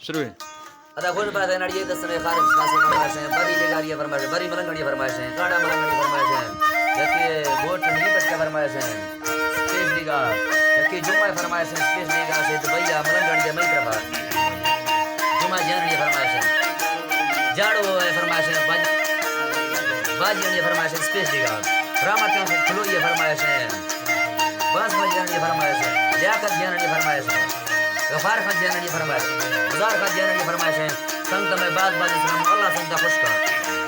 شروع ہے۔ ادا خوش بات ہے، نڑیے دست میں خارج خاص فرمائش ہیں، بری لگاری فرمائش ہیں، بری ملنگڑی فرمائش ہیں، کاڑا ملنگڑی فرمائش ہیں، یکی گوٹ نی پٹکا فرمائش ہیں، پیش دیگا، یکی جمعہ فرمائش ہیں، پیش دیگا سے دبئی آ ملنگڑی مئی طرفا۔ جمعہ جانڑی فرمائش ہیں، جاڑو ہے فرمائش ہیں، باج-، باجی فرمائش ہیں، پیش دیگا، رحمت کھلوئی فرمائش ہیں۔ باز خان جانڑی فرمائش ہے، لیاقت جانڑی فرمائش ہے، غفار خان جانڑی فرمائش ہے، گزار خان جانڑی فرمائش ہے۔ سنگت میں باز باز سلام، اللہ سنگت خوش کن۔